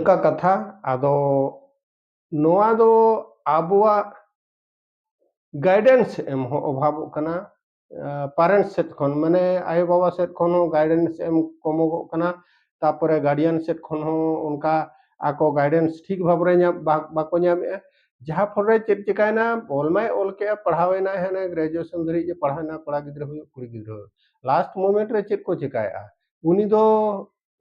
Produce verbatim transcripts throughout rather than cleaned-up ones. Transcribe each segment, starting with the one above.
ᱚᱱᱠᱟ ᱠᱟᱛᱷᱟ᱾ ᱟᱫᱚ ᱱᱚᱣᱟ ᱫᱚ ᱟᱵᱚᱣᱟᱜ ᱜᱟᱭᱰᱮᱱᱥ ᱮᱢ ᱦᱚᱸ ᱚᱵᱷᱟᱵᱚᱜ ᱠᱟᱱᱟ᱾ ᱯᱮᱨᱮᱱᱴᱥ ᱥᱮᱫ ᱠᱷᱚᱱ, ᱢᱟᱱᱮ ᱟᱭᱳ ᱵᱟᱵᱟ ᱥᱮᱫ ᱠᱷᱚᱱ ᱦᱚᱸ ᱜᱟᱭᱰᱮᱱᱥ ᱮᱢ ᱠᱚᱢᱚᱜᱚᱜ ᱠᱟᱱᱟ᱾ ᱛᱟᱯᱚᱨᱮ ᱜᱟᱨᱰᱤᱭᱟᱱ ᱥᱮᱫ ᱠᱷᱚᱱ ᱦᱚᱸ ᱚᱱᱠᱟ ᱟᱠᱚ ᱜᱟᱭᱰᱮᱱᱥ ᱴᱷᱤᱠ ᱵᱷᱟᱵᱽ ᱨᱮ ᱧᱟᱢ ᱵᱟ- ᱵᱟᱠᱚ ᱧᱟᱢᱮᱫᱼᱟ᱾ ᱡᱟᱦᱟᱸ ᱯᱷᱚᱞ ᱨᱮ ᱪᱮᱫ ᱪᱤᱠᱟᱭᱱᱟ, ᱚᱞ ᱢᱟᱭ ᱚᱞ ᱠᱮᱜᱼᱟ, ᱯᱟᱲᱦᱟᱣ ᱮᱱᱟᱭ, ᱦᱟᱱᱮ ᱜᱨᱮᱡᱩᱭᱮᱥᱚᱱ ᱫᱷᱟᱹᱨᱤᱡ ᱮ ᱯᱟᱲᱦᱟᱣ ᱮᱱᱟ, ᱠᱚᱲᱟ ᱜᱤᱫᱽᱨᱟᱹ ᱦᱩᱭᱩᱜ, ᱠᱩᱲᱤ ᱜᱤᱫᱽᱨᱟᱹ ᱦᱩᱭᱩᱜ, ᱞᱟᱥᱴ ᱢᱳᱢᱮᱱᱴ ᱨᱮ ᱪᱮᱫ ᱠᱚ ᱪᱤᱠᱟᱭᱮᱫᱼᱟ? ᱩᱱᱤ ᱫᱚ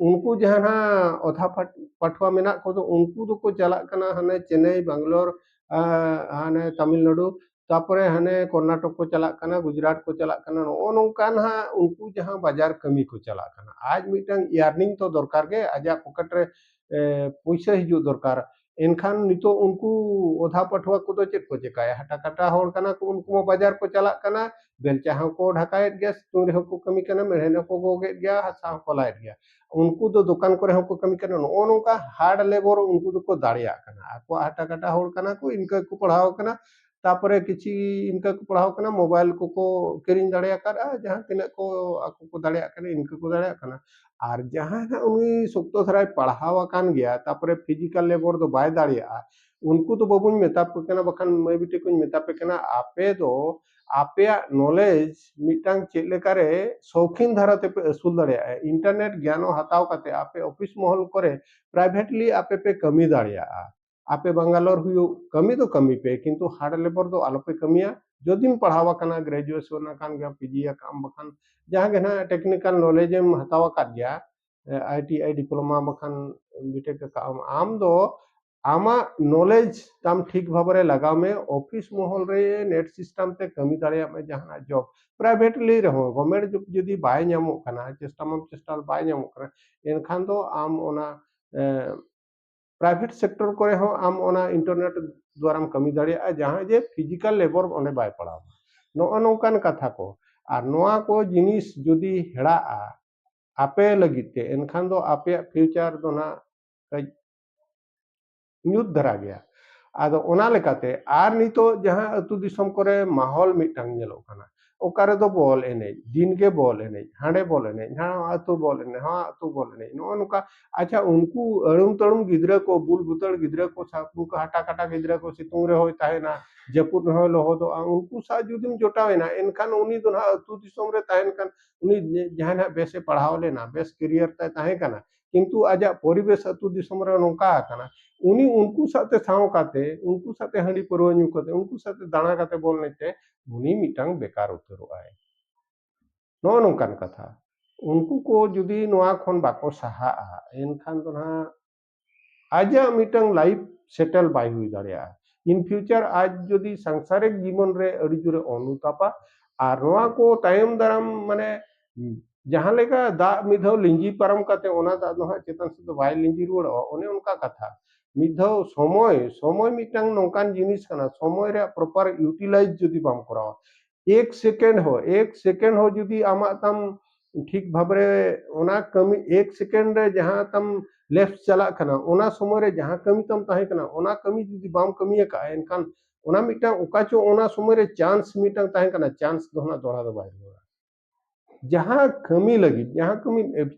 ᱩᱱᱠᱩ ᱡᱟᱦᱟᱸ ᱱᱟᱜ ᱚᱫᱷᱟ ᱯᱟᱴ- ᱯᱟᱹᱴᱷᱩᱣᱟᱹ ᱢᱮᱱᱟᱜ ᱠᱚᱫᱚ, ᱩᱱᱠᱩ ᱫᱚᱠᱚ ᱪᱟᱞᱟᱜ ᱠᱟᱱᱟ ᱦᱟᱱᱮ ᱪᱮᱱᱱᱟᱭ, ᱵᱮᱝᱜᱟᱞᱳᱨ, ᱟᱸ, ᱦᱟᱱᱮ ᱛᱟᱢᱤᱞᱱᱟᱲᱩ, ᱛᱟᱯᱚᱨᱮ ᱦᱟᱱᱮ ᱠᱚᱨᱱᱟᱴᱚᱠ ᱠᱚ ᱪᱟᱞᱟᱜ ᱠᱟᱱᱟ, ᱜᱩᱡᱽᱨᱟᱴ ᱠᱚ ᱪᱟᱞᱟᱜ ᱠᱟᱱᱟ᱾ ᱱᱚᱜᱼᱚ ᱱᱚᱝᱠᱟ ᱱᱟᱦᱟᱜ ᱩᱱᱠᱩ ᱡᱟᱦᱟᱸ ᱵᱟᱡᱟᱨ ᱠᱟᱹᱢᱤ ᱠᱚ ᱪᱟᱞᱟᱜ ᱠᱟᱱᱟ, ᱟᱡ ᱢᱤᱫᱴᱟᱝ ᱤᱭᱟᱨᱱᱤᱝ ᱛᱚ ᱫᱚᱨᱠᱟᱨ ᱜᱮ, ᱟᱡᱟᱜ ᱯᱚᱠᱮᱴ ᱨᱮ, ᱮ, ᱯᱩᱭᱥᱟᱹ ᱦᱤᱡᱩᱜ ᱫᱚᱨᱠᱟᱨ᱾ ᱮᱱᱠᱷᱟᱱ ᱱᱤᱛᱚᱜ ᱩᱱᱠᱩ ᱚᱫᱷᱟ ᱯᱟᱹᱴᱷᱩᱣᱟᱹ ᱠᱚᱫᱚ ᱪᱮᱫ ᱠᱚ ᱪᱮᱠᱟᱭᱟ? ᱦᱟᱴᱟ ᱠᱟᱴᱟ ᱦᱚᱲ ᱠᱟᱱᱟ ᱠᱚ, ᱩᱱᱠᱩ ᱢᱟ ᱵᱟᱡᱟᱨ ᱠᱚ ᱪᱟᱞᱟᱜ ᱠᱟᱱᱟ, ᱵᱮᱞᱪᱟ ᱦᱚᱸᱠᱚ ᱰᱷᱟᱠᱟᱭᱮᱫ ᱜᱮᱭᱟ, ᱥᱤᱛᱩᱝ ᱨᱮᱦᱚᱸ ᱠᱚ ᱠᱟᱹᱢᱤ ᱠᱟᱱᱟ, ᱢᱮᱲᱦᱮᱫ ᱦᱚᱸᱠᱚ ᱜᱚᱜᱮᱫ ᱜᱮᱭᱟ, ᱦᱟᱥᱟ ᱦᱚᱸᱠᱚ ᱞᱟᱭᱮᱫ ᱜᱮᱭᱟ᱾ ᱩᱱᱠᱩ ᱫᱚ ᱫᱚᱠᱟᱱ ᱠᱚᱨᱮ ᱦᱚᱸᱠᱚ ᱠᱟᱹᱢᱤ ᱠᱟᱱᱟ᱾ ᱱᱚᱜᱼᱚ ᱱᱚᱝᱠᱟ ᱦᱟᱨᱰ ᱞᱮᱵᱚᱨ ᱩᱱᱠᱩ ᱫᱚᱠᱚ ᱫᱟᱲᱮᱭᱟᱜ ᱠᱟᱱᱟ᱾ ᱟᱠᱚᱣᱟᱜ ᱦᱟᱴᱟ ᱠᱟᱴᱟ ᱦᱚᱲ ᱠᱟᱱᱟ ᱠᱚ, ᱤᱱᱠᱟᱹ ᱜᱮᱠᱚ ᱯᱟᱲᱦᱟᱣ ᱠᱟᱱᱟ᱾ ᱛᱟᱯᱚᱨᱮ ᱠᱤᱪᱷᱤ ᱤᱱᱠᱟᱹ ᱠᱚ ᱯᱟᱲᱦᱟᱣ ᱠᱟᱱᱟ, ᱢᱳᱵᱟᱭᱤᱞ ᱠᱚᱠᱚ ᱠᱤᱨᱤᱧ ᱫᱟᱲᱮ ᱟᱠᱟᱫᱼᱟ, ᱡᱟᱦᱟᱸ ᱛᱤᱱᱟᱹᱜ ᱠᱚ ᱟᱠᱚ ᱠᱚ ᱫᱟᱲᱮᱭᱟᱜ ᱠᱟᱱᱟ, ᱤᱱᱠᱟᱹ ᱠᱚ ᱫᱟᱲᱮᱭᱟᱜ ᱠᱟᱱᱟ᱾ ᱟᱨ ᱡᱟᱦᱟᱸᱭ ᱦᱟᱸᱜ ᱩᱱᱤ ᱥᱚᱠᱛᱚ ᱫᱷᱟᱨᱟᱭ ᱯᱟᱲᱦᱟᱣ ᱟᱠᱟᱱ ᱜᱮᱭᱟ, ᱛᱟᱯᱚᱨᱮ ᱯᱷᱤᱡᱤᱠᱟᱞ ᱞᱮᱵᱚᱨ ᱫᱚ ᱵᱟᱭ ᱫᱟᱲᱮᱭᱟᱜᱼᱟ, ᱩᱱᱠᱩ ᱫᱚ ᱵᱟᱹᱵᱩᱧ ᱢᱮᱛᱟ ᱯᱮ ᱠᱟᱱᱟ, ᱵᱟᱠᱷᱟᱱ ᱢᱟᱹᱭ ᱵᱤᱴᱤ ᱠᱚᱧ ᱢᱮᱛᱟ ᱯᱮ ᱠᱟᱱᱟ, ᱟᱯᱮ ᱫᱚ ᱟᱯᱮᱭᱟᱜ ᱱᱚᱞᱮᱡᱽ ᱢᱤᱫᱴᱟᱝ ᱪᱮᱫ ᱞᱮᱠᱟᱨᱮ ᱥᱚᱣᱠᱤᱱ ᱫᱷᱟᱨᱟ ᱛᱮᱯᱮ ᱟᱹᱥᱩᱞ ᱫᱟᱲᱮᱭᱟᱜᱼᱟ, ᱤᱱᱴᱟᱨᱱᱮᱴ ᱜᱮᱭᱟᱱ ᱦᱚᱸ ᱦᱟᱛᱟᱣ ᱠᱟᱛᱮ ᱟᱯᱮ ᱚᱯᱷᱤᱥ ᱢᱚᱦᱚᱞ ᱠᱚᱨᱮ ᱯᱨᱟᱭᱵᱷᱮᱴᱞᱤ ᱟᱯᱮ ᱯᱮ ᱠᱟᱹᱢᱤ ᱫᱟᱲᱮᱭᱟᱜᱼᱟ᱾ ᱟᱯᱮ ᱵᱟᱝᱜᱟᱞᱳᱨ ᱦᱩᱭᱩᱜ, ᱠᱟᱹᱢᱤ ᱫᱚ ᱠᱟᱹᱢᱤ ᱯᱮ, ᱠᱤᱱᱛᱩ ᱦᱟᱨᱰ ᱞᱮᱵᱚᱨ ᱫᱚ ᱟᱞᱚᱯᱮ ᱠᱟᱹᱢᱤᱭᱟ᱾ ᱡᱩᱫᱤᱢ ᱯᱟᱲᱦᱟᱣ ᱟᱠᱟᱱᱟ, ᱜᱨᱮᱡᱩᱭᱮᱥᱚᱱ ᱟᱠᱟᱱ ᱜᱮᱭᱟ, ᱯᱤᱡᱤ ᱟᱠᱟᱫ ᱟᱢ, ᱵᱟᱠᱷᱟᱱ ᱡᱟᱦᱟᱸ ᱜᱮ ᱱᱟᱦᱟᱜ ᱴᱮᱠᱱᱤᱠᱟᱞ ᱱᱚᱞᱮᱡᱽ ᱮᱢ ᱦᱟᱛᱟᱣ ᱟᱠᱟᱫ ᱜᱮᱭᱟ, ᱟᱭ ᱴᱤ ᱟᱭ ᱰᱤᱯᱞᱳᱢᱟ ᱵᱟᱠᱷᱟᱱ ᱵᱤᱴᱮᱠ ᱟᱠᱟᱫ ᱟᱢ, ᱟᱢ ᱫᱚ ᱟᱢᱟᱜ ᱱᱚᱞᱮᱡᱽ ᱛᱟᱢ ᱴᱷᱤᱠ ᱵᱷᱟᱵᱽ ᱨᱮ ᱞᱟᱜᱟᱣ ᱢᱮ᱾ ᱚᱯᱷᱤᱥ ᱢᱚᱦᱚᱞ ᱨᱮ ᱱᱮᱴ ᱥᱤᱥᱴᱮᱢ ᱛᱮ ᱠᱟᱹᱢᱤ ᱫᱟᱲᱮᱭᱟᱜ ᱢᱮ, ᱡᱟᱦᱟᱱᱟᱜ ᱡᱚᱵ, ᱯᱨᱟᱭᱵᱷᱮᱴᱞᱤ ᱨᱮᱦᱚᱸ, ᱜᱚᱵᱷᱢᱮᱱᱴ ᱡᱚᱵ ᱡᱩᱫᱤ ᱵᱟᱭ ᱧᱟᱢᱚᱜ ᱠᱟᱱᱟ, ᱪᱮᱥᱴᱟ ᱢᱟᱢ ᱪᱮᱥᱴᱟ, ᱵᱟᱭ ᱧᱟᱢᱚᱜ ᱠᱟᱱᱟ, ᱮᱱᱠᱷᱟᱱ ᱫᱚ ᱟᱢ ᱚᱱᱟ, ᱮ, ᱯᱨᱟᱭᱵᱷᱮᱴ ᱥᱮᱠᱴᱚᱨ ᱠᱚᱨᱮ ᱦᱚᱸ ᱟᱢ ᱚᱱᱟ ᱤᱱᱴᱟᱨᱱᱮᱴ ᱫᱣᱟᱨᱟᱢ ᱠᱟᱹᱢᱤ ᱫᱟᱲᱮᱭᱟᱜᱼᱟ, ᱡᱟᱦᱟᱸ ᱡᱮ ᱯᱷᱤᱡᱤᱠᱟᱞ ᱞᱮᱵᱚᱨ ᱚᱸᱰᱮ ᱵᱟᱭ ᱯᱟᱲᱟᱣᱟ᱾ ᱱᱚᱜᱼᱚ ᱱᱚᱝᱠᱟᱱ ᱠᱟᱛᱷᱟ ᱠᱚ᱾ ᱟᱨ ᱱᱚᱣᱟ ᱠᱚ ᱡᱤᱱᱤᱥ ᱡᱩᱫᱤ ᱦᱮᱲᱟᱜᱼᱟ ᱟᱯᱮ ᱞᱟᱹᱜᱤᱫ ᱛᱮ, ᱮᱱᱠᱷᱟᱱ ᱫᱚ ᱟᱯᱮᱭᱟᱜ ᱯᱷᱤᱭᱩᱪᱟᱨ ᱫᱚ ᱱᱟᱜ ᱠᱟᱹᱡ ᱧᱩᱛ ᱫᱷᱟᱨᱟ ᱜᱮᱭᱟ᱾ ᱟᱫᱚ ᱚᱱᱟ ᱞᱮᱠᱟᱛᱮ ᱟᱨ ᱱᱤᱛᱚᱜ ᱡᱟᱦᱟᱸ ᱟᱹᱛᱩ ᱫᱤᱥᱚᱢ ᱠᱚᱨᱮ ᱢᱟᱦᱚᱞ ᱢᱤᱫᱴᱟᱝ ᱧᱮᱞᱚᱜ ᱠᱟᱱᱟ, ᱚᱠᱟ ᱨᱮᱫᱚ ᱵᱚᱞ ᱮᱱᱮᱡ, ᱫᱤᱱ ᱜᱮ ᱵᱚᱞ ᱮᱱᱮᱡ, ᱦᱟᱸᱰᱮ ᱵᱚᱞ ᱮᱱᱮᱡ, ᱦᱟᱸ ᱟᱹᱛᱩ ᱵᱚᱞ ᱮᱱᱮᱡ, ᱦᱟᱸ ᱟᱹᱛᱩ ᱵᱚᱞ ᱮᱱᱮᱡ, ᱱᱚᱜᱼᱚ ᱱᱚᱝᱠᱟ᱾ ᱟᱪᱪᱷᱟ, ᱩᱱᱠᱩ ᱟᱹᱲᱩᱢ ᱛᱟᱹᱲᱩᱢ ᱜᱤᱫᱽᱨᱟᱹ ᱠᱚ, ᱵᱩᱞ ᱵᱩᱛᱟᱹᱲ ᱜᱤᱫᱽᱨᱟᱹ ᱠᱚ ᱥᱟᱶ, ᱩᱱᱠᱩ ᱦᱟᱴᱟ ᱠᱟᱴᱟ ᱜᱤᱫᱽᱨᱟᱹ ᱠᱚ, ᱥᱤᱛᱩᱝ ᱨᱮᱦᱚᱸᱭ ᱛᱟᱦᱮᱱᱟ, ᱡᱟᱹᱯᱩᱫ ᱨᱮᱦᱚᱸᱭ ᱞᱚᱦᱚᱫᱚᱜᱼᱟ, ᱩᱱᱠᱩ ᱥᱟᱶ ᱡᱩᱫᱤᱢ ᱡᱚᱴᱟᱣ ᱮᱱᱟ, ᱮᱱᱠᱷᱟᱱ ᱩᱱᱤ ᱫᱚ ᱱᱟᱦᱟᱜ ᱟᱹᱛᱩ ᱫᱤᱥᱚᱢ ᱨᱮ ᱛᱟᱦᱮᱱ ᱠᱷᱟᱱ, ᱩᱱᱤ ᱡᱟᱦᱟᱸᱭ ᱱᱟᱦᱟᱜ ᱵᱮᱥᱮ ᱯᱟᱲᱦᱟᱣ ᱞᱮᱱᱟ, ᱵᱮᱥ career ᱛᱟᱭ ᱛᱟᱦᱮᱸ ᱠᱟᱱᱟ, ᱠᱤᱱᱛᱩ ᱟᱡᱟᱜ ᱯᱚᱨᱤᱵᱮᱥ ᱟᱹᱛᱩ ᱫᱤᱥᱚᱢ ᱨᱮ ᱱᱚᱝᱠᱟ ᱟᱠᱟᱱᱟ, ᱩᱱᱤ ᱩᱱᱠᱩ ᱥᱟᱶᱛᱮ ᱥᱟᱶ ᱠᱟᱛᱮ, ᱩᱱᱠᱩ ᱥᱟᱶᱛᱮ ᱦᱟᱺᱰᱤ ᱯᱟᱹᱨᱣᱟᱹ ᱧᱩ ᱠᱟᱛᱮ, ᱩᱱᱠᱩ ᱥᱟᱶᱛᱮ ᱫᱟᱬᱟ ᱠᱟᱛᱮ ᱵᱚᱞ ᱮᱱᱮᱡ ᱛᱮ ᱩᱱᱤ ᱢᱤᱫᱴᱟᱝ ᱵᱮᱠᱟᱨ ᱩᱛᱟᱹᱨᱚᱜ ᱟᱭ᱾ ᱱᱚᱜᱼᱚ ᱱᱚᱝᱠᱟᱱ ᱠᱟᱛᱷᱟ᱾ ᱩᱱᱠᱩ ᱠᱚ ᱡᱩᱫᱤ ᱱᱚᱣᱟ ᱠᱷᱚᱱ ᱵᱟᱠᱚ ᱥᱟᱦᱟᱜᱼᱟ, ᱮᱱᱠᱷᱟᱱ ᱫᱚ ᱱᱟᱦᱟᱜ ᱟᱡᱟᱜ ᱢᱤᱫᱴᱟᱝ life settle ᱵᱟᱭ ᱦᱩᱭ ᱫᱟᱲᱮᱭᱟᱜᱼᱟ᱾ In future ᱟᱡ ᱡᱩᱫᱤ ᱥᱟᱝᱥᱟᱨᱤᱠ ᱡᱤᱵᱚᱱ ᱨᱮ ᱟᱹᱰᱤ ᱡᱳᱨᱮ ᱚᱱᱩᱛᱟᱯᱟ, ᱟᱨ ᱱᱚᱣᱟ ᱠᱚ ᱛᱟᱭᱚᱢ ᱫᱟᱨᱟᱢ, ᱢᱟᱱᱮ, ᱡᱟᱦᱟᱸ ᱞᱮᱠᱟ ᱫᱟᱜ ᱢᱤᱫ ᱫᱷᱟᱣ ᱞᱤᱸᱡᱤ ᱯᱟᱨᱚᱢ ᱠᱟᱛᱮ ᱚᱱᱟ ᱫᱟᱜ ᱫᱚ ᱦᱟᱸᱜ ᱪᱮᱛᱟᱱ ᱥᱮᱫ ᱫᱚ ᱵᱟᱭ ᱞᱤᱸᱡᱤ ᱨᱩᱣᱟᱹᱲᱚᱜᱼᱟ, ᱚᱱᱮ ᱚᱱᱠᱟ ᱠᱟᱛᱷᱟ᱾ ᱢᱤᱫ ᱫᱷᱟᱣ ᱥᱚᱢᱚᱭ, ᱥᱚᱢᱚᱭ ᱢᱤᱫᱴᱟᱝ ᱱᱚᱝᱠᱟᱱ ᱡᱤᱱᱤᱥ ᱠᱟᱱᱟ, ᱥᱚᱢᱚᱭ ᱨᱮᱭᱟᱜ proper utilize ᱡᱩᱫᱤ ᱵᱟᱢ ᱠᱚᱨᱟᱣᱟ, ᱮᱠ second ᱦᱚᱸ, ᱮᱠ second ᱦᱚᱸ ᱡᱩᱫᱤ ᱟᱢᱟᱜ ᱛᱟᱢ ᱴᱷᱤᱠ ᱵᱷᱟᱵᱽ ᱨᱮ ᱚᱱᱟ ᱠᱟᱹᱢᱤ, ᱮᱠ second ᱨᱮ ᱡᱟᱦᱟᱸ ᱛᱟᱢ lapse ᱪᱟᱞᱟᱜ ᱠᱟᱱᱟ, ᱚᱱᱟ ᱥᱚᱢᱚᱭ ᱨᱮ ᱡᱟᱦᱟᱸ ᱠᱟᱹᱢᱤ ᱛᱟᱢ ᱛᱟᱦᱮᱸ ᱠᱟᱱᱟ, ᱚᱱᱟ ᱠᱟᱹᱢᱤ ᱡᱩᱫᱤ ᱵᱟᱢ ᱠᱟᱹᱢᱤ ᱟᱠᱟᱫᱼᱟ, ᱮᱱᱠᱷᱟᱱ ᱚᱱᱟ ᱢᱤᱫᱴᱟᱝ ᱚᱠᱟ ᱪᱚ ᱚᱱᱟ ᱥᱚᱢᱚᱭ ᱨᱮ chance ᱢᱤᱫᱴᱟᱝ ᱛᱟᱦᱮᱸ ᱠᱟᱱᱟ, chance ᱫᱚ ᱦᱟᱸᱜ ᱫᱚᱦᱲᱟ ᱫᱚ ᱵᱟᱭ ᱨᱩᱣᱟᱹᱲᱟ᱾ ᱡᱟᱦᱟᱸ ᱠᱟᱹᱢᱤ ᱞᱟᱹᱜᱤᱫ, ᱡᱟᱦᱟᱸ ᱠᱟᱹᱢᱤᱢ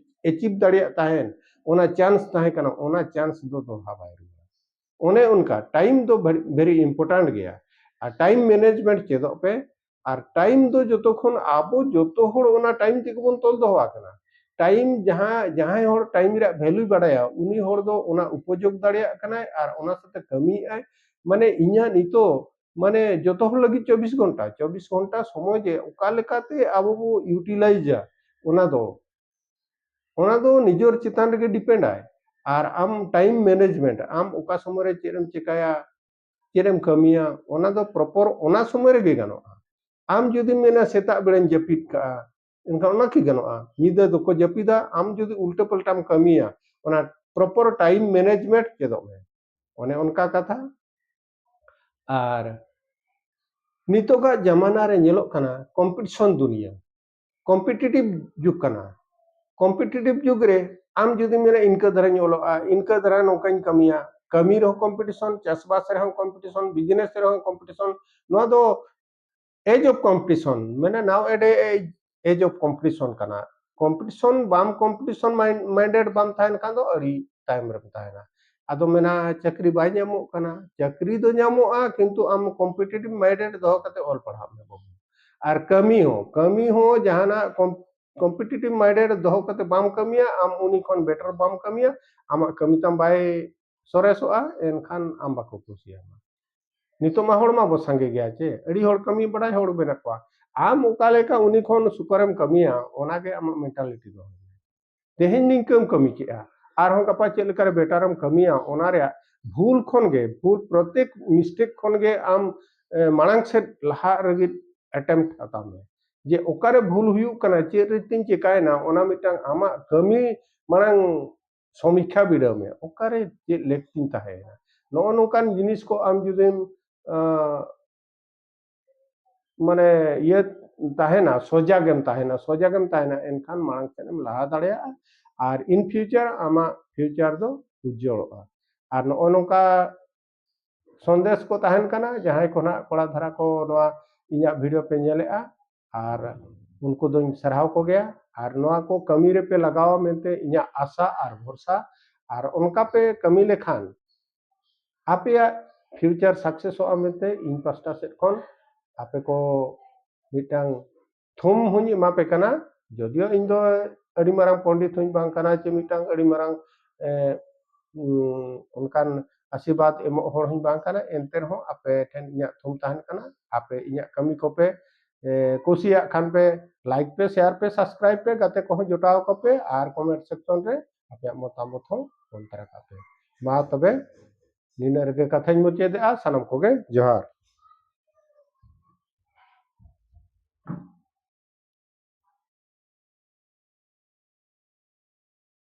achieve ᱫᱟᱲᱮᱭᱟᱜ ᱛᱟᱦᱮᱸᱱ, ᱚᱱᱟ chance ᱛᱟᱦᱮᱸ ᱠᱟᱱᱟ, ᱚᱱᱟ chance ᱫᱚ ᱫᱚᱦᱲᱟ ᱵᱟᱭ ᱨᱩᱣᱟᱹᱲᱟ᱾ ᱚᱱᱮ ᱚᱱᱠᱟ time ᱫᱚ very, very important ᱜᱮᱭᱟ᱾ ᱟᱨ time management ᱪᱮᱫᱚᱜ ᱯᱮ᱾ ᱟᱨ time ᱫᱚ ᱡᱚᱛᱚ ᱠᱷᱚᱱ ᱟᱵᱚ ᱡᱚᱛᱚ ᱦᱚᱲ ᱚᱱᱟ time ᱛᱮᱜᱮ ᱵᱚᱱ ᱛᱚᱞ ᱫᱚᱦᱚ ᱟᱠᱟᱱᱟ᱾ Time ᱡᱟᱦᱟᱸ, ᱡᱟᱦᱟᱸᱭ ᱦᱚᱲ time ᱨᱮᱭᱟᱜ value ᱵᱟᱲᱟᱭᱟ, ᱩᱱᱤ ᱦᱚᱲ ᱫᱚ ᱚᱱᱟ ᱩᱯᱚᱡᱳᱜᱽ ᱫᱟᱲᱮᱭᱟᱜ ᱠᱟᱱᱟᱭ ᱟᱨ ᱚᱱᱟ ᱥᱟᱛᱮ ᱠᱟᱹᱢᱤᱭᱮᱫ ᱟᱭ᱾ ᱢᱟᱱᱮ ᱤᱧᱟᱹᱜ ᱱᱤᱛᱚᱜ, ᱢᱟᱱᱮ ᱡᱚᱛᱚ ᱦᱚᱲ ᱞᱟᱹᱜᱤᱫ ᱪᱚᱵᱵᱤᱥ ᱜᱷᱚᱱᱴᱟ, ᱪᱚᱵᱵᱤᱥ ᱜᱷᱚᱱᱴᱟ ᱥᱚᱢᱚᱭ ᱡᱮ ᱚᱠᱟ ᱞᱮᱠᱟᱛᱮ ᱟᱵᱚ ᱵᱚ utilizeᱟ, ᱚᱱᱟ ᱫᱚ, ᱚᱱᱟ ᱫᱚ ᱱᱤᱡᱮᱨ ᱪᱮᱛᱟᱱ ᱨᱮᱜᱮ depend ᱟᱭ᱾ ᱟᱨ ᱟᱢ time management, ᱟᱢ ᱚᱠᱟ ᱥᱚᱢᱚᱭ ᱨᱮ ᱪᱮᱫ ᱮᱢ ᱪᱮᱠᱟᱭᱟ, ᱪᱮᱫ ᱮᱢ ᱠᱟᱹᱢᱤᱭᱟ, ᱚᱱᱟ ᱫᱚ proper ᱚᱱᱟ ᱥᱚᱢᱚᱭ ᱨᱮᱜᱮ ᱜᱟᱱᱚᱜᱼᱟ᱾ ᱟᱢ ᱡᱩᱫᱤᱢ ᱢᱮᱱᱟ ᱥᱮᱛᱟᱜ ᱵᱮᱲᱟᱧ ᱡᱟᱹᱯᱤᱫ ᱠᱟᱜᱼᱟ, ᱮᱱᱠᱷᱟᱱ ᱚᱱᱟ ᱠᱤ ᱜᱟᱱᱚᱜᱼᱟ? ᱧᱤᱫᱟᱹ ᱫᱚᱠᱚ ᱡᱟᱹᱯᱤᱫᱟ, ᱟᱢ ᱡᱩᱫᱤ ᱩᱞᱴᱟᱹ ᱯᱟᱞᱴᱟᱢ ᱠᱟᱹᱢᱤᱭᱟ, ᱚᱱᱟ proper time management ᱪᱮᱫᱚᱜ ᱢᱮ᱾ ᱚᱱᱮ ᱚᱱᱠᱟ ᱠᱟᱛᱷᱟ᱾ ᱟᱨ ᱱᱤᱛᱚᱜᱟᱜ ᱡᱟᱢᱟᱱᱟ ᱨᱮ ᱧᱮᱞᱚᱜ ᱠᱟᱱᱟ competition ᱫᱩᱱᱤᱭᱟᱹ, competitive ᱡᱩᱜᱽ ᱠᱟᱱᱟ᱾ Competitive ᱡᱩᱜᱽ ᱨᱮ ᱟᱢ ᱡᱩᱫᱤᱢ ᱢᱮᱱᱟ ᱤᱱᱠᱟᱹ ᱫᱷᱟᱨᱟᱧ ᱚᱞᱚᱜᱼᱟ, ᱤᱱᱠᱟᱹ ᱫᱷᱟᱨᱟ ᱱᱚᱝᱠᱟᱧ ᱠᱟᱹᱢᱤᱭᱟ, ᱠᱟᱹᱢᱤ ᱨᱮᱦᱚᱸ competition, ᱪᱟᱥᱵᱟᱥ ᱨᱮᱦᱚᱸ competition, business ᱨᱮᱦᱚᱸ competition, ᱱᱚᱣᱟ ᱫᱚ age of competition, ᱢᱟᱱᱮ now a day age of competition ᱠᱟᱱᱟ᱾ Competition ᱵᱟᱢ competition minded ᱵᱟᱢ ᱛᱟᱦᱮᱱ ᱠᱷᱟᱱ ᱫᱚ ᱟᱹᱰᱤ ᱛᱟᱭᱚᱢ ᱨᱮᱢ ᱛᱟᱦᱮᱱᱟ᱾ ᱟᱫᱚ ᱢᱮᱱᱟ ᱪᱟᱹᱠᱨᱤ ᱵᱟᱭ ᱧᱟᱢᱚᱜ ᱠᱟᱱᱟ᱾ ᱪᱟᱹᱠᱨᱤ ᱫᱚ ᱧᱟᱢᱚᱜᱼᱟ, ᱠᱤᱱᱛᱩ ᱟᱢ competitive minded ᱫᱚᱦᱚ ᱠᱟᱛᱮ ᱚᱞ ᱯᱟᱲᱦᱟᱜ ᱢᱮ ᱵᱟᱹᱵᱩ᱾ ᱟᱨ ᱠᱟᱹᱢᱤ ᱦᱚᱸ, ᱠᱟᱹᱢᱤ ᱦᱚᱸ ᱡᱟᱦᱟᱱᱟᱜ com- competitive minded ᱫᱚᱦᱚ ᱠᱟᱛᱮ ᱵᱟᱢ ᱠᱟᱹᱢᱤᱭᱟ, ᱟᱢ ᱩᱱᱤ ᱠᱷᱚᱱ better ᱵᱟᱢ ᱠᱟᱹᱢᱤᱭᱟ, ᱟᱢᱟᱜ ᱠᱟᱹᱢᱤ ᱛᱟᱢ ᱵᱟᱭ ᱥᱚᱨᱮᱥᱚᱜᱼᱟ, ᱮᱱᱠᱷᱟᱱ ᱟᱢ ᱵᱟᱠᱚ ᱠᱩᱥᱤᱭᱟᱢᱟ᱾ ᱱᱤᱛᱚᱜ ᱢᱟ ᱦᱚᱲ ᱢᱟ ᱵᱚ ᱥᱟᱸᱜᱮ ᱜᱮᱭᱟ ᱪᱮ, ᱟᱹᱰᱤ ᱦᱚᱲ ᱠᱟᱹᱢᱤ ᱵᱟᱲᱟᱭ ᱦᱚᱲ ᱢᱮᱱᱟᱜ ᱠᱚᱣᱟ᱾ ᱟᱢ ᱚᱠᱟ ᱞᱮᱠᱟ ᱩᱱᱤ ᱠᱷᱚᱱ super ᱮᱢ ᱠᱟᱹᱢᱤᱭᱟ, ᱚᱱᱟᱜᱮ ᱟᱢᱟᱜ mentality ᱫᱚ᱾ ᱛᱮᱦᱮᱧ ᱱᱤᱝᱠᱟᱹᱢ ᱠᱟᱹᱢᱤ ᱠᱮᱜᱼᱟ, ᱟᱨᱦᱚᱸ ᱜᱟᱯᱟ ᱪᱮᱫ ᱞᱮᱠᱟᱨᱮ better ᱮᱢ ᱠᱟᱹᱢᱤᱭᱟ, ᱚᱱᱟ ᱨᱮᱭᱟᱜ ᱵᱷᱩᱞ ᱠᱷᱚᱱ ᱜᱮ, ᱵᱷᱩᱞ ᱯᱨᱚᱛᱮᱠ mistake ᱠᱷᱚᱱ ᱜᱮ ᱟᱢ, ᱮ, ᱢᱟᱲᱟᱝ ᱥᱮᱫ ᱞᱟᱦᱟᱜ ᱞᱟᱹᱜᱤᱫ attempt ᱦᱟᱛᱟᱣ ᱢᱮ᱾ ᱡᱮ ᱚᱠᱟᱨᱮ ᱵᱷᱩᱞ ᱦᱩᱭᱩᱜ ᱠᱟᱱᱟ, ᱪᱮᱫ ᱨᱮᱛᱤᱧ ᱪᱮᱠᱟᱭᱮᱱᱟ, ᱚᱱᱟ ᱢᱤᱫᱴᱟᱝ ᱟᱢᱟᱜ ᱠᱟᱹᱢᱤ ᱢᱟᱲᱟᱝ ᱥᱚᱢᱤᱠᱠᱷᱟ ᱵᱤᱰᱟᱹᱣ ᱢᱮ, ᱚᱠᱟᱨᱮ ᱪᱮᱫ ᱞᱮᱠᱛᱤᱧ ᱛᱟᱦᱮᱸᱭᱮᱱᱟ᱾ ᱱᱚᱜᱼᱚ ᱱᱚᱝᱠᱟᱱ ᱡᱤᱱᱤᱥ ᱠᱚ ᱟᱢ ᱡᱩᱫᱤᱢ, ᱟᱸ, ᱢᱟᱱᱮ ᱤᱭᱟᱹ ᱛᱟᱦᱮᱱᱟ, ᱥᱚᱡᱟᱜᱮᱢ ᱛᱟᱦᱮᱱᱟ, ᱥᱚᱡᱟᱜᱮᱢ ᱛᱟᱦᱮᱱᱟ, ᱮᱱᱠᱷᱟᱱ ᱢᱟᱲᱟᱝ ᱥᱮᱫ ᱮᱢ ᱞᱟᱦᱟ ᱫᱟᱲᱮᱭᱟᱜᱼᱟ᱾ ᱟᱨ in future ᱟᱢᱟᱜ future ᱫᱚ ᱩᱡᱽᱡᱚᱞᱚᱜᱼᱟ᱾ ᱟᱨ ᱱᱚᱜᱼᱚ ᱱᱚᱝᱠᱟ ᱥᱚᱱᱫᱮᱥ ᱠᱚ ᱛᱟᱦᱮᱱ ᱠᱟᱱᱟ, ᱡᱟᱦᱟᱸᱭ ᱠᱚ ᱱᱟᱜ ᱠᱚᱲᱟ ᱫᱷᱟᱨᱟ ᱠᱚ ᱱᱚᱣᱟ ᱤᱧᱟᱹᱜ video ᱯᱮ ᱧᱮᱞᱮᱜᱼᱟ, ᱟᱨ ᱩᱱᱠᱩ ᱫᱚᱧ ᱥᱟᱨᱦᱟᱣ ᱠᱚᱜᱮᱭᱟ᱾ ᱟᱨ ᱱᱚᱣᱟ ᱠᱚ ᱠᱟᱹᱢᱤ ᱨᱮᱯᱮ ᱞᱟᱜᱟᱣᱟ ᱢᱮᱱᱛᱮ ᱤᱧᱟᱹᱜ ᱟᱥᱟ ᱟᱨ ᱵᱷᱚᱨᱥᱟ, ᱟᱨ ᱚᱱᱠᱟ ᱯᱮ ᱠᱟᱹᱢᱤ ᱞᱮᱠᱷᱟᱱ ᱟᱯᱮᱭᱟᱜ future successᱚᱜᱼᱟ ᱢᱮᱱᱛᱮ ᱤᱧ ᱯᱟᱥᱴᱟ ᱥᱮᱫ ᱠᱷᱚᱱ ᱟᱯᱮ ᱠᱚ ᱢᱤᱫᱴᱟᱝ ᱛᱷᱩᱢ ᱦᱚᱧ ᱮᱢᱟ ᱯᱮ ᱠᱟᱱᱟ᱾ ᱡᱚᱫᱤᱭᱳ ᱤᱧ ᱫᱚ ᱟᱹᱰᱤ ᱢᱟᱨᱟᱝ ᱯᱚᱱᱰᱤᱛ ᱦᱚᱧ ᱵᱟᱝ ᱠᱟᱱᱟ, ᱪᱮ ᱢᱤᱫᱴᱟᱝ ᱟᱹᱰᱤ ᱢᱟᱨᱟᱝ, ᱮ, ᱩᱸ, ᱚᱱᱠᱟᱱ ᱟᱥᱤᱨᱵᱟᱫᱽ ᱮᱢᱚᱜ ᱦᱚᱲ ᱦᱚᱧ ᱵᱟᱝ ᱠᱟᱱᱟ, ᱮᱱᱛᱮ ᱨᱮᱦᱚᱸ ᱟᱯᱮ ᱴᱷᱮᱱ ᱤᱧᱟᱹᱜ ᱛᱷᱩᱢ ᱛᱟᱦᱮᱱ ᱠᱟᱱᱟ, ᱟᱯᱮ ᱤᱧᱟᱹᱜ ᱠᱟᱹᱢᱤ ᱠᱚᱯᱮ, ᱮ, ᱠᱩᱥᱤᱭᱟᱜ ᱠᱷᱟᱱ ᱯᱮ like ᱯᱮ, share ᱯᱮ, subscribe ᱯᱮ, ᱜᱟᱛᱮ ᱠᱚᱦᱚᱸ ᱡᱚᱴᱟᱣ ᱠᱚᱯᱮ, ᱟᱨ comment section ᱨᱮ ᱟᱯᱮᱭᱟᱜ ᱢᱚᱛᱟᱢᱚᱛ ᱦᱚᱸ ᱚᱞ ᱛᱟᱨᱟ ᱠᱟᱜ ᱯᱮ᱾ ᱢᱟ ᱛᱚᱵᱮ ᱱᱤᱱᱟᱹᱜ ᱨᱮᱜᱮ ᱠᱟᱛᱷᱟᱧ ᱢᱩᱪᱟᱹᱫᱮᱜᱼᱟ᱾ ᱥᱟᱱᱟᱢ ᱠᱚᱜᱮ ᱡᱚᱦᱟᱨ᱾